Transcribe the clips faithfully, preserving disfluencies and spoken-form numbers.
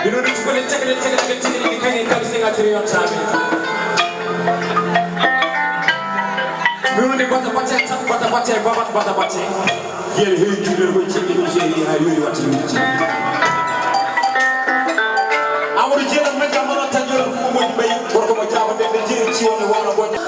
Mbiɗo ɗum cukalel cakalel cakalel cakalel ɗi kayne kaw senga trion saabe. Mbiɗo ɗi bata bata tan bata bata babat bata bata. Yel heewi juulel ko ceeɗi ɗum seeri ha yoori watti yumti. Amadou Jeeɗam majja mala tan yoori ko moƴƴi ɓayi gorko mo jaaba ɓe ɓe jeeri ciwone wano goƴa.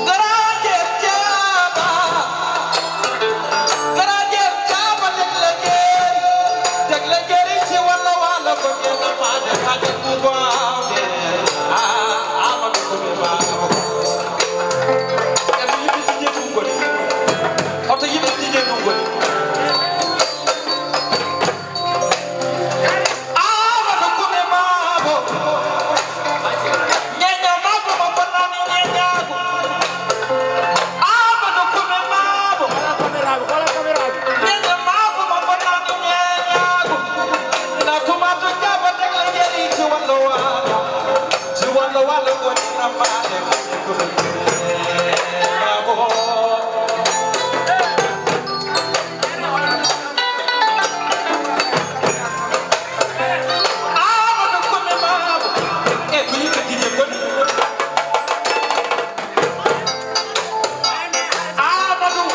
Garaaje jaaba, garaaje jaaba, tegle jeeri, tegle jeeri, si walla walla ko jeena maade kade kubaawde. Ah, Amadou ko be baabo. E mi yimɓe tije ɗum goni. Oto yimɓe tije ɗum goni. Amadou Koume Mabo. Ñeña Mabo mo bonnani ñeñaagu. Amadou Koume Mabo. Xoolal caméra bi, xoolal caméra bi. Ñeña Mabo mo bonnani ñeñaagu. Na tuma to jaba tegle jeeri ci walla walla. Ci walla walla ko ni na maade ko ni ko. Mabo. Amadou Koume Mabo. E ko yimɓe tije goni. Amadou.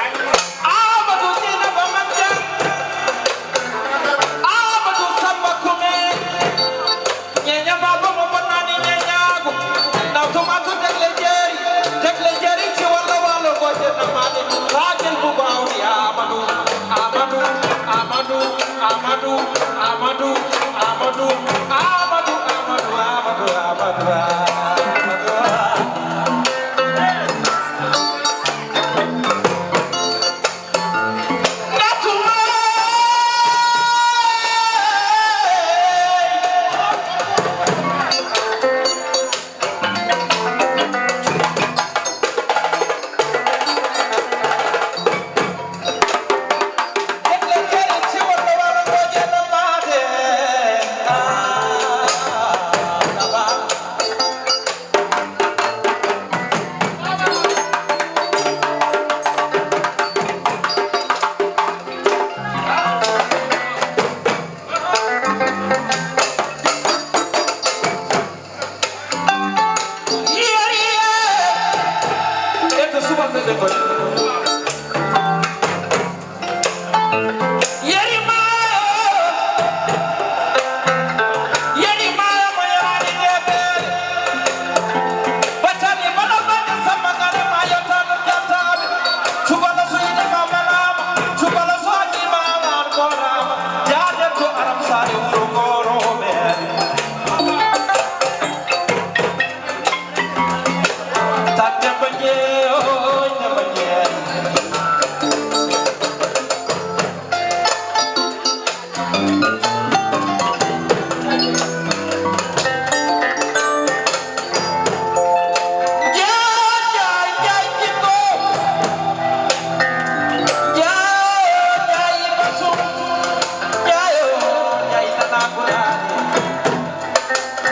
Amadou Dieynaba Mandiang. Amadou Samba Koume. Ñeña Mabo mo bonnani ñeñaagu. Nawtum atu tegle jeeri. Tegle jeeri ci walla walla ko jenna maade. Raagel bu baaw di Amadou. Amadou, Amadou, Amadou, Amadou, Amadou, Amadou, Amadou, Amadou, Amadou. Yeri, eh. Ɓe ko subalɓe ɓe goni. Yeri maayo. Yeri maayo mo yoraani ƴeeɓeere. Battani bana bana sama ngara maayo tano jataaɓe. Subala so yiɗi ma melaama. Subala so haɗi ma an koraama. Jaade to aram saare wuro ngoro ɓe.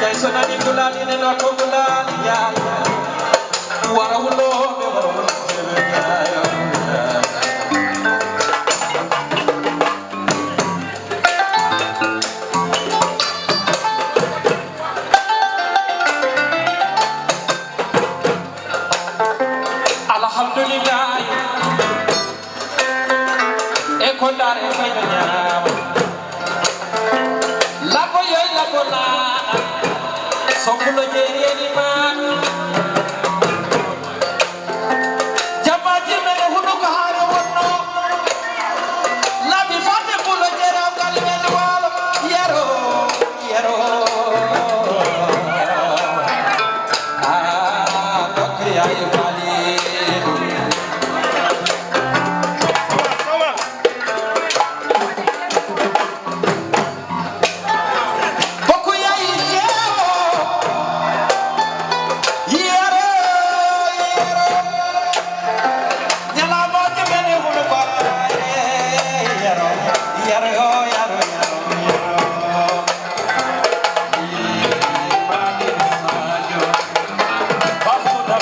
Jay so nani gulaali ne no ko gulaali jay. Wara wulo be wara wulo. Alhamdulillah. E ko ndaare fayno ñaama. Lako yoy lako naana. Sokkulo jeeri eni maan. Jamaaji men e hunuko haare wonno. Labi fate kulo jeeri awgal men waalo. Yero, yero. Ah, Bakri Ayu Kalidu. Boku yayi jewo. Yero, yero. Nyalamo jemene hulu kwa. Yero, yero, yero, yero, yero. Babu da.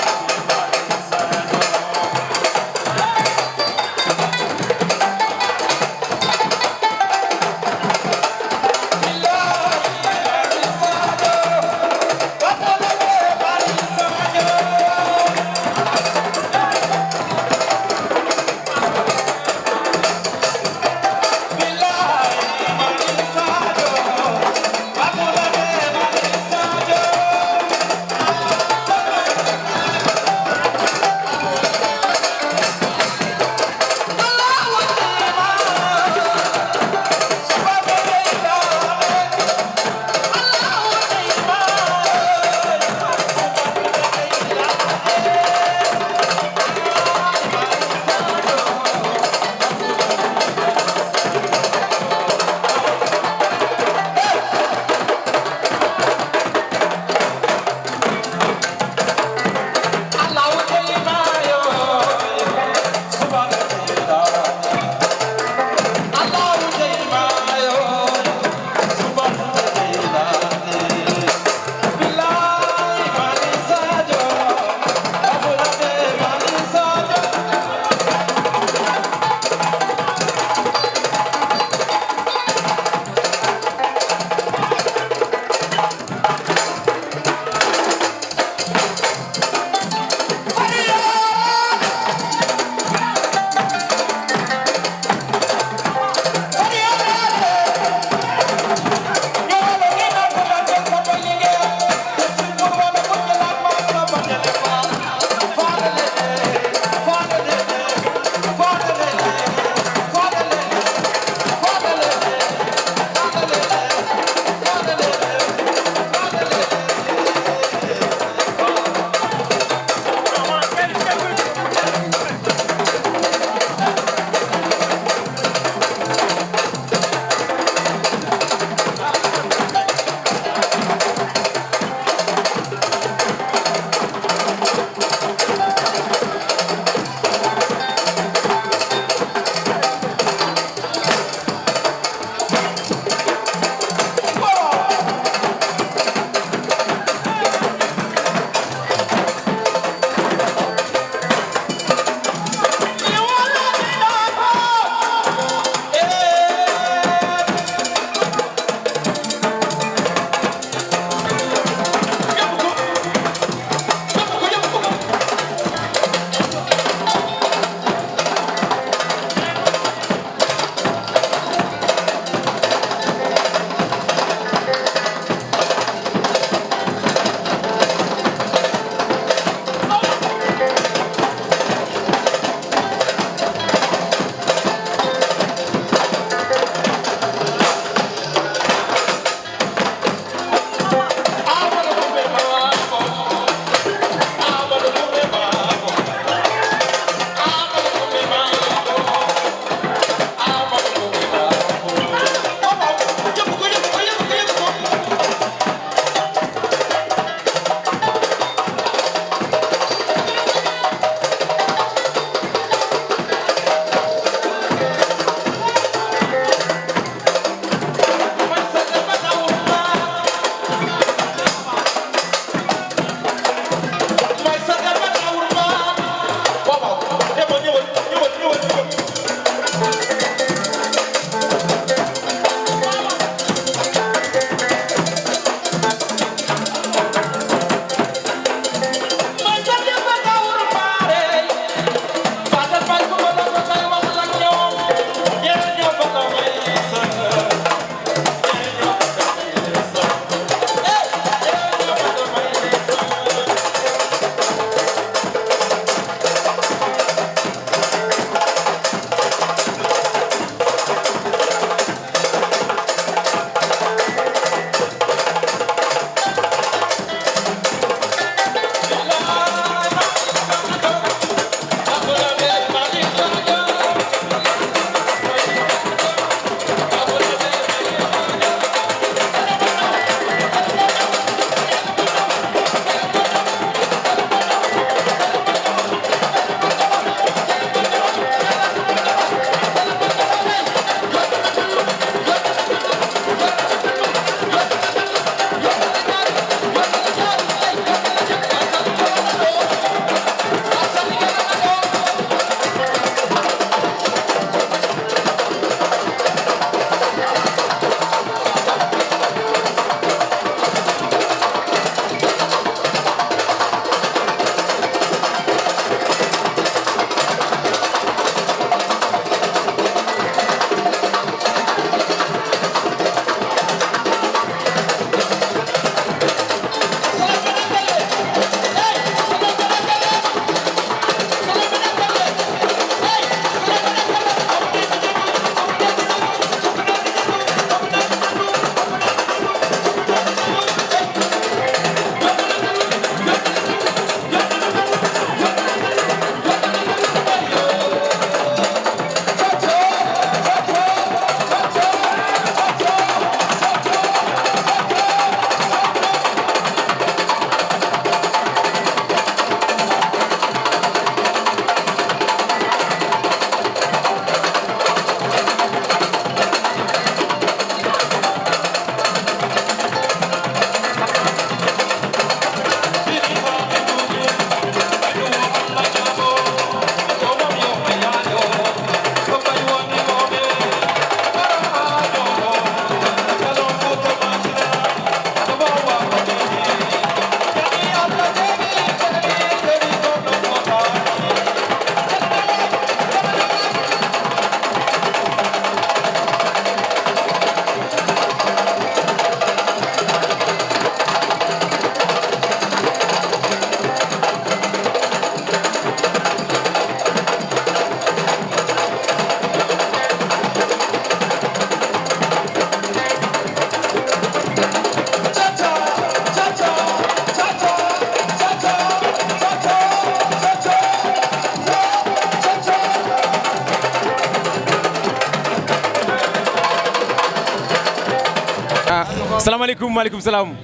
Assalamu aleykum. Wa aleykum salam.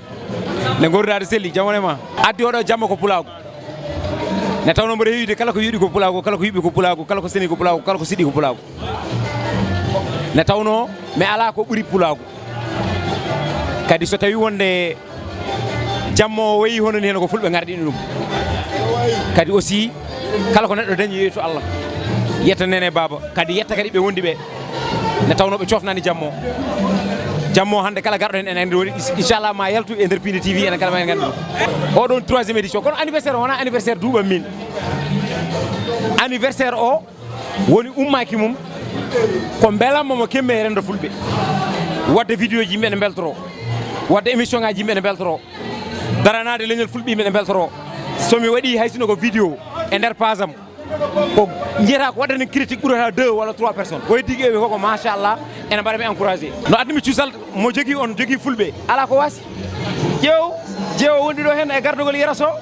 Nde ngorduɗaa, selli, jam won e ma? Addi oɗo jamma ko pulaagu. Nde tawnoo mboɗo heewii de, kala ko yoɗi ko pulaagu, kala ko yuɓɓi ko pulaagu, kala ko seni ko pulaagu, kala ko siɗi ko pulaagu. Nde tawnoo mi alaa ko ɓuri pulaagu. Kadi so tawii wonde jamma o wayi hono ni, heen ko fulɓe ngarɗini ɗum. Kadi aussi, kala ko neɗɗo dañi, yo yettu Allah, yetta Neene Baaba, kadi yetta kadi ɓe wondi ɓe. Nde tawnoo ɓe coofnaani jamma o. Jamma o hannde kala garɗo heen, ene anndi woni, inchallah, ma yaltu e nder Pindi T V, enen kala ma en nganndi ɗum. Oɗon troisième édition, kono anniversaire o wonaa anniversaire duuɓam min. Anniversaire o woni ummaaki mum ko mbelamma mo kemme e renndo fulɓe. Waɗde vidéo ji yimɓe ne mbeltoroo, waɗde émission ngaaji yimɓe ne mbeltoroo, daranaade leñol fulɓe yimɓe ne mbeltoroo. So mi waɗi hay sino ko vidéo e nder page am, ko njiyata ko waɗani critique ɓurata deux walla trois personnes. Ko heddi ɓe koko, machallah, ene mbaɗa mi encouragé. No addi mi cuusal, mo jogii on jogii fulɓe, alaa ko waasi. Ƴeew, jeewo wonɗi ɗo heen e gardogol Yero Sow,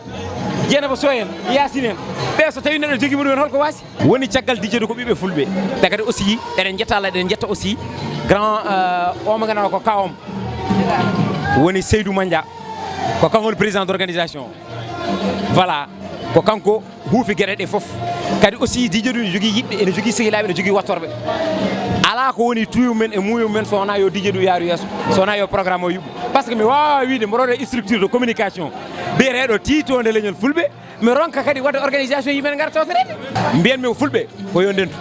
Jeenaba Sow en, Yaasin en. Ɓe so tawii neɗɗo jogii mum en, holko waasi? Woni caggal D J du ko ɓiɓɓe fulɓe. Te kadi aussi, eɗen njetta Allah, eɗen njetta aussi grand, euh, o mo ngannduɗaa ko kawam. Woni Seydou Mandia. Ko kanko woni président d'organisation. Voilà. Ko kanko huufi geɗe ɗe fof. Kadi aussi, D J du ene jogii yiɗɓe, ene jogii sehilaaɓe, ene jogii wattorɓe. Alaa ko woni tuyo men e muuyo men so wonaa yo D J du yaaru yeeso, so wonaa yo programme o yuɓɓu. Par ce que mi waawaa wiyde mboɗo waɗa structure de communication biyeteeɗo Tiitoonde Leñol Fulɓe, mi ronka kadi waɗde organisation yimɓe ne ngara tawtoreede. Mbiyanmi ko fulɓe ko yo ndentu.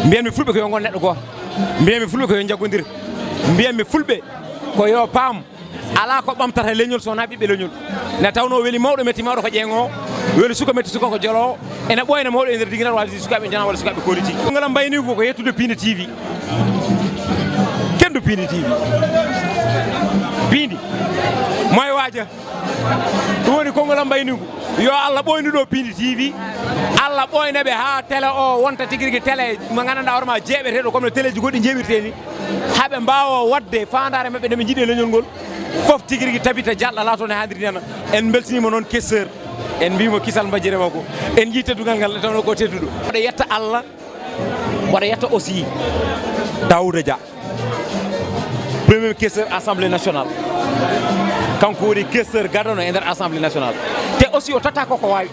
Mbiyanmi fulɓe ko yo ngon neɗɗo gooto. Mbiyanmi fulɓe ko yo njaggondir. Mbiyanmi fulɓe ko yo paam. Alaa ko ɓamtata leñol so wonaa ɓiɓɓe leñol. Nde tawnoo weli mawɗo, metti mawɗo ko ƴeeŋoowo, weli suka, metti suka ko joloowo. Ene ɓooyna mawɗo e nder diginal, walla sukaaɓe jana, walla sukaaɓe kooliti. Konngol am mbayniigu ko yettude Pindi T V. Kendu Pindi T V. Pindi. Moye waaja. Ɗum woni konngol am mbayniigu. Yo Allah ɓooynu ɗo Pindi T V. Allah ɓooyna ɓe haa télé o wonta tigi rigi télé mo nganndanɗaa hoore ma jeeɓeteeɗo comme no téléji goɗɗi njeeɓirtee ni. Haa ɓe mbaawa waɗde faandaare maɓɓe nde ɓe njiɗi e leñol ngol. Fof tigi rigi tabita, jalɗa, laato no haaniri ni. En mbeltiniima noon, questeur. En mbiimo kisal mbajjere makko. En njii teddungal ngal, nde tawnoo ko tedduɗo. Mboɗo yetta Allah, mboɗo yetta aussi Daouda Dia, premier questeur Assemblée nationale. Kanko woni questeur gadano e nder Assemblée nationale. Te aussi o tottaa ko ko waawi.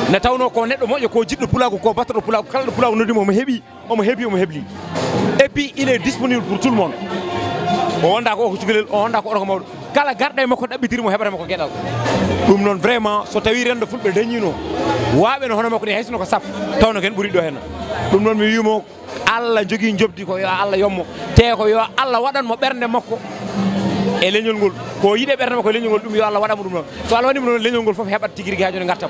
Nde tawnoo ko neɗɗo moƴƴo, ko jiɗɗo pulaagu, ko battoɗo pulaagu, kala ɗo pulaagu noddi mo, omo heɓi, omo heɓi, omo hebli. Et puis, il est disponible pour tout le monde. O wonda ko o ko cukalel, o wonda ko oto ko mawɗo. Kala garɗo e makko, ɗaɓɓitiri mo, heɓata mo ko geɗal. Ɗum noon, vraiment, so tawii renndo fulɓe dañiino waawɓe no hono makko ni, hay sino ko sappo, tawno ko en ɓuri ɗo heen. Ɗum noon, mi wiimo, Allah jogii njoɓdi ko yo Allah yommo, te ko yo Allah waɗan mo ɓernde makko e leñol ngol. Ko yiɗe ɓernde makko e leñol ngol, ɗum yo Allah waɗan mo ɗum noon. So Allah waɗii mo ɗum noon, leñol ngol fof heɓat tigi rigi haa jooni ngartam.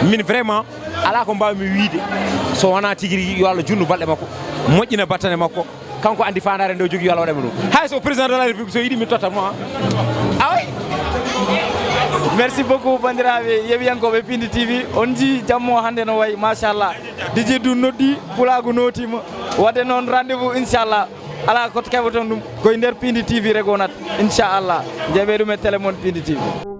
Min, vraiment, alaa ko mbaawmi wiyde so wonaa tigi rigi yo Allah junnu balɗe makko, moƴƴina battane makko. Kanko anndi faandaare nde o jogii, yo Allah waɗan mo ɗum. Hay so président de la République so yiɗi, mi tottat mo, ah. Ah oui. Merci beaucoup, banndiraaɓe yeeɓiyankooɓe Pindi T V. On njii jamma o hannde no wayi, machallah. D J du noddi, pulaagu nootiima. Waɗde noon, rendez-vous, inchallah. Alaa ko keɓoton ɗum, ko e nder Pindi T V regonat, inchallah. Njaɓee ɗum e télé mon Pindi T V.